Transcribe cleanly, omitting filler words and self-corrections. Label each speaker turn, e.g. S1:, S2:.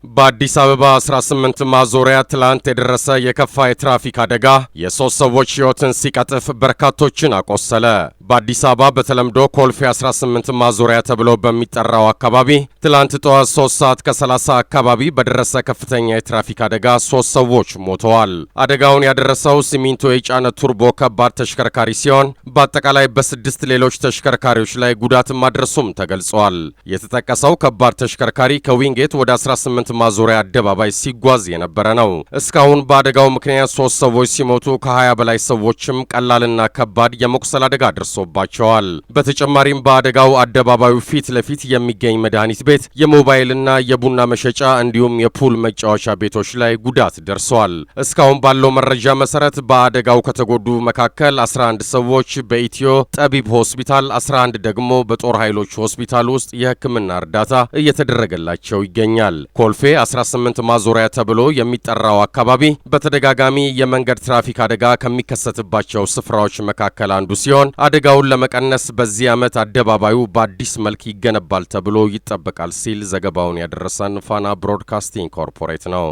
S1: በአዲስ አበባ 18 ማዞሪያ ትላንት የደረሰ የከፋ የትራፊክ አደጋ የሶስት ሰዎች ሕይወትን ሲቀጥፍ በርካቶችን አቆሰለ። በአዲስ አበባ በተለምዶ ኮልፌ 18 ማዞሪያ ተብሎ በሚጠራው አካባቢ ትላንት ጠዋት 3 ሰዓት ከ30 አካባቢ በደረሰ ከፍተኛ የትራፊክ አደጋ ሶስት ሰዎች ሞተዋል። አደጋውን ያደረሰው ሲሚንቶ የጫነ ቱርቦ ከባድ ተሽከርካሪ ሲሆን፣ በአጠቃላይ በስድስት ሌሎች ተሽከርካሪዎች ላይ ጉዳት ማድረሱም ተገልጿል። የተጠቀሰው ከባድ ተሽከርካሪ ከዊንጌት ወደ 18 ማዞሪያ አደባባይ ሲጓዝ የነበረ ነው። እስካሁን በአደጋው ምክንያት ሶስት ሰዎች ሲሞቱ፣ ከ20 በላይ ሰዎችም ቀላልና ከባድ የመቁሰል አደጋ ደርሶባቸዋል። በተጨማሪም በአደጋው አደባባዩ ፊት ለፊት የሚገኝ መድኃኒት ቤት፣ የሞባይልና የቡና መሸጫ እንዲሁም የፑል መጫወቻ ቤቶች ላይ ጉዳት ደርሷል። እስካሁን ባለው መረጃ መሰረት በአደጋው ከተጎዱ መካከል 11 ሰዎች በኢትዮ ጠቢብ ሆስፒታል፣ 11 ደግሞ በጦር ኃይሎች ሆስፒታል ውስጥ የሕክምና እርዳታ እየተደረገላቸው ይገኛል። ኮልፌ 18 ማዞሪያ ተብሎ የሚጠራው አካባቢ በተደጋጋሚ የመንገድ ትራፊክ አደጋ ከሚከሰትባቸው ስፍራዎች መካከል አንዱ ሲሆን፣ አደጋውን ለመቀነስ በዚህ ዓመት አደባባዩ በአዲስ መልክ ይገነባል ተብሎ ይጠበቃል ሲል ዘገባውን ያደረሰን ፋና ብሮድካስቲንግ ኮርፖሬት ነው።